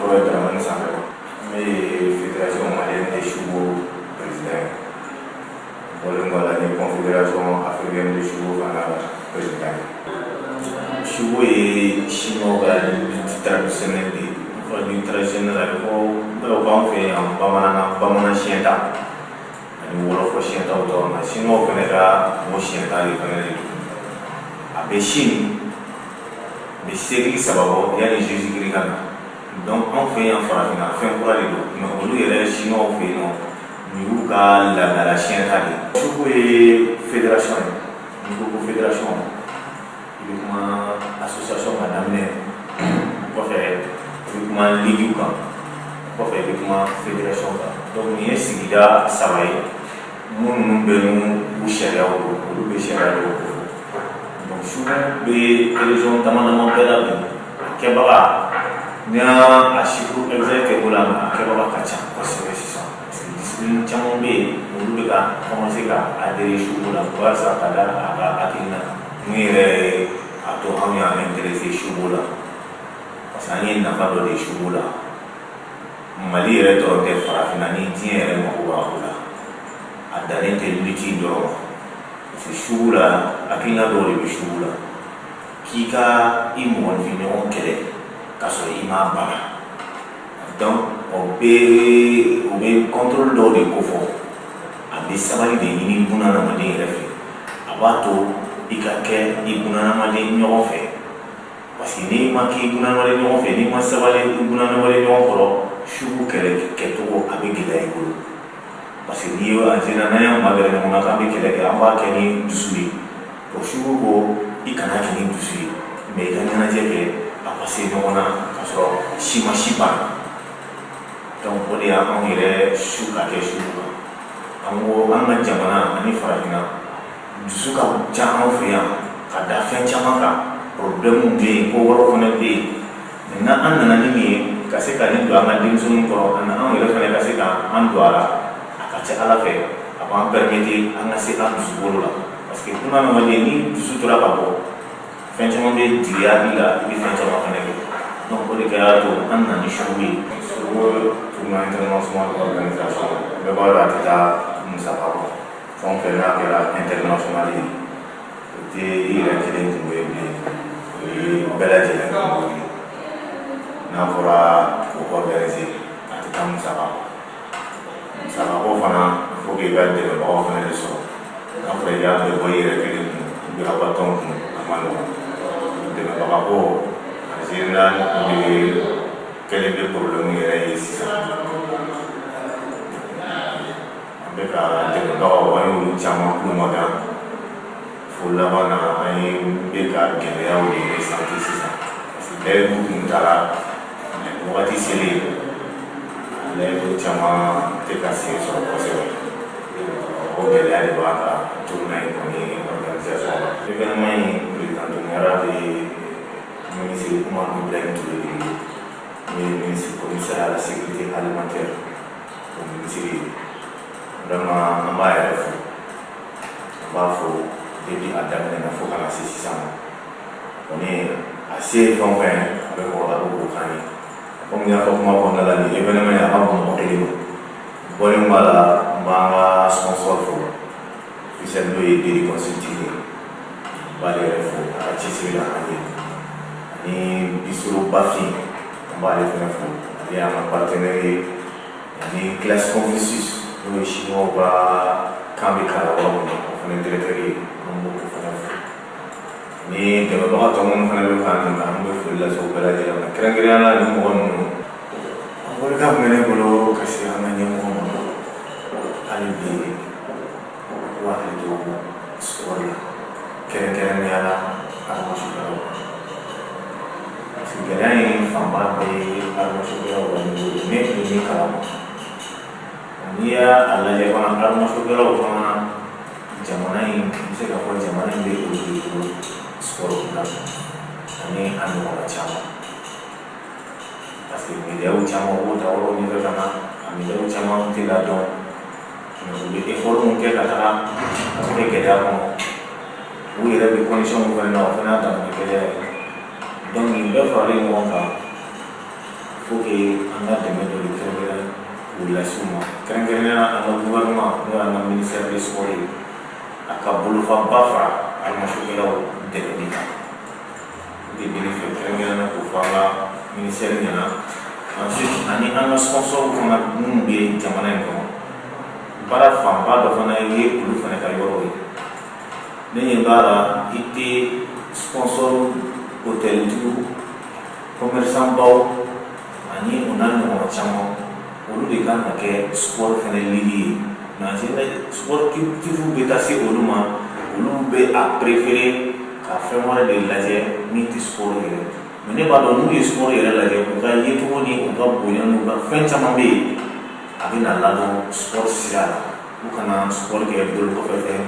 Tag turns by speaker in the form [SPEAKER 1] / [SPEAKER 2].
[SPEAKER 1] tɔgɔ ye Dramane Sangaré. Ne ye Fédération malienne de Shubo président ye. Bɔlen kɔ a la, n ye Confédération africaine de Shubo fana président ye. Shubo ye chinois ka lutte traditionnelle de ye. Fɔ lutte traditionnelle, a bɛ fɔ dɔw b'an fɛ yan bamanan, bamanan siɲɛta ani wɔlɔfɔ siɲɛtaw tɔgɔ ma. Chinois fana ka o siɲɛta de fana de don. A bɛ Chine, a bɛ siècle 3 bɔ yanni Jésus Christ ka na. Donc anw fɛ yan farafinna, fɛn kura de don, mais olu yɛrɛ chinois fɛ yen nɔ, nin y'u ka laadala siɲɛta de ye. Shubo ye fédération ye. N'i ko ko fédération, i bɛ kuma association ka daminɛ, kɔfɛ i bɛ kuma ligue kan, kɔfɛ i bɛ kuma fédération kan. Donc nin ye sigida saba ye minnu bɛ n'u sariyaw don, olu bɛ sariya dɔw ko fɔ. Donc Shubo bɛ région dama dama bɛɛ la bi. A kɛbaga, n'i y'a chiffre exact kɛ o la, a kɛbaga ka ca kosɛbɛ sisan, parce que discipline caman bɛ yen, olu bɛ ka commencer ka adhérer Shubo la, walasa ka da a ka hakilina kan. Mun yɛrɛ ye a to anw y'an intéressé Shubo la? Parce que an ye nafa dɔ de ye Shubo la. Mali yɛrɛ dɔrɔn tɛ, farafinna ni diɲɛ yɛrɛ mako b'a o la. A dannen tɛ lutte in dɔrɔn ma, parce que Shubo la, hakilina dɔw de bɛ Shubo la, k'i ka i mɔgɔninfin ɲɔgɔn kɛlɛ k'a sɔrɔ i m'a bana. Donc o bɛ contrôle dɔw de kofɔ. A bɛ sabali de ɲini bunahadamaden yɛrɛ fɛ. A b'a to i ka kɛ i bunahadamaden ɲɔgɔn fɛ, parce que n'i ma k'i bunahadamaden ɲɔgɔn fɛ, n'i ma sabali i bunahadamaden ɲɔgɔn kɔrɔ, Shubo kɛlɛ kɛcogo a bɛ gɛlɛya i bolo. Parce que n'i ye en général, n'an y'an magɛrɛ ɲɔgɔn na k'an bɛ kɛlɛ kɛ, an b'a kɛ ni dusu ye. Bon, Shubo ko i kana kɛ ni dusu ye, mais i ka ɲɛnajɛ kɛ, a ka se ɲɔgɔn na k'a sɔrɔ si ma si ban. Donc o de y'anw yɛrɛ su ka kɛ Shubo kan. An ko an ka jamana ani farafinna, dusu ka ca anw fɛ yan ka da fɛn caman kan. Problème bɛ yen, ko wɛrɛw fana bɛ yen. Maintenant, an nana ni nin ye ka se ka nin don an ka denmisɛnninw kɔrɔ, ani anw yɛrɛ fana ka se ka an don a la. A ka ca Ala fɛ, a b'an permettre an ka se an dusukolo la, parce que bunahadamaden, ni dusu tora ka bɔ, fɛn caman bɛ jigin hakili la, i bɛ fɛn caman fana kɛ. Donc o de kɛra to an nana ni Shubo ye. Shubo tournoi international organisation, bɛɛ b'a dɔn a tɛ taa musaka kɔ. Fɛn o fɛn n'a kɛra international ye, o tɛ i yɛrɛ kelen kungo ye bilen, o ye bɛɛ lajɛlen kungo ye. N'a fɔra k'o organiser, a tɛ taa musaka kɔ. Musaka ko fana, il faut que i ka dɛmɛbagaw fana de sɔrɔ. N'a fɔra i y'a bɛɛ bɔ i yɛrɛ kelen kun ou bien aw ka tɔn kun, a ma nɔgɔn. Dɛmɛbaga ko en général, o de kɛlen bɛ problème yɛrɛ ye sisan. An bɛ ka dɛmɛbagaw, an y'olu caman kulomagan fo laban na, an ye bɛ ka gɛlɛyaw de ressentir sisan, parce que layidu kun taara, wagati selen, layidu caman tɛ ka sen sɔrɔ kosɛbɛ. O gɛlɛya de b'a ka tournoi in kɔni organisation la. Événement in président de ministre Oumar Ibrahim Touré de ye, n'o ye ministre commissaire à la sécurité alimentaire, o ministre ye. Vraiment, an b'a yɛrɛ fo, an b'a fo depuis a daminɛ na fo ka na se sisan ma. Kɔni a se ye fɛn o fɛn ye, a bɛ kɔrɔ, a bɛ k'o k'an ye. Komi n y'a fɔ kuma kɔnɔna la, nin événement in, a ka bon mɔgɔ kelen ma. Bɔlen b'a la, n b'an ka sponsor fo officiel, n'o ye Deri Consulting ye. N b'ale yɛrɛ fo a ka cɛsiri la an ye. Ani Bistro Bafin, an b'ale fana fo, ale y'an ka partenaire ye. Ani Classe Confucius, n'o ye chinois ka kan bɛ kalan yɔrɔ min na, o fana directeur ye, an b'o fana fo. Ni dɛmɛbaga tɔ minnu fana bɛ k'an dɛmɛ, an bɛ foli lase u bɛɛ lajɛlen ma, kɛrɛnkɛrɛnnenya la nin mɔgɔ ninnu. Welekan min bɛ ne bolo ka se an ka ɲɛmɔgɔ ma hali bi, u hakili to sport la, kɛrɛnkɛrɛnnenya la arts martiaux. Parce que gɛlɛya in fanba bɛ arts martiaux ka niveau de. Ne tun bɛ min kalama, n'i y'a lajɛ fana, arts martiaux fana, jamana in, n bɛ se k'a fɔ jamana in bɛ olu de bolo sport kunna ani a ɲɔgɔnna caman. Parce que médailles caman b'o ta yɔrɔ ɲɛfɛ ka na, a médailles caman tɛ ladɔn, mais u bɛ effort mun kɛ ka taga, a bɛ kɛ gɛlɛya kɔnɔ. U yɛrɛ bɛ condition mun fana na, o fana y'a damana gɛlɛya ye. Donc nin bɛɛ faralen ɲɔgɔn kan, Faut que an ka dɛmɛ dɔ de kɛrɛnkɛrɛn k'o lase u ma, kɛrɛnkɛrɛnnenya an ka gouvernement, n'o y'an ka ministère des Sports ye, a ka bolofaba fara arts martiaux dɛmɛli kan. O de bɛ ne fɛ kɛrɛnkɛrɛnnenya k'o fɔ an ka ministère ɲɛna. Ensuite, ani an ka sponsor fana minnu bɛ jamana in kɔnɔ, baara fanba dɔ fana ye olu fana ka yɔrɔ ye. Ne ɲɛ b'a la, i tɛ sponsor, hôteltigiw, commerçant baw ani o n'a ɲɔgɔnna caman, olu de kan ka kɛ sport fana ligue ye. Mais en général, sportif bɛ taa se olu ma, olu bɛ a préférer ka fɛn wɛrɛ de lajɛ min tɛ sport yɛrɛ. Mais ne b'a dɔn, n'u ye sport yɛrɛ lajɛ, u ka yecogo ni u ka bonya n'u ka fɛn caman bɛ yen, a bɛ na ladɔn sport sira la, u kana sport kɛ bolo kɔfɛ fɛn.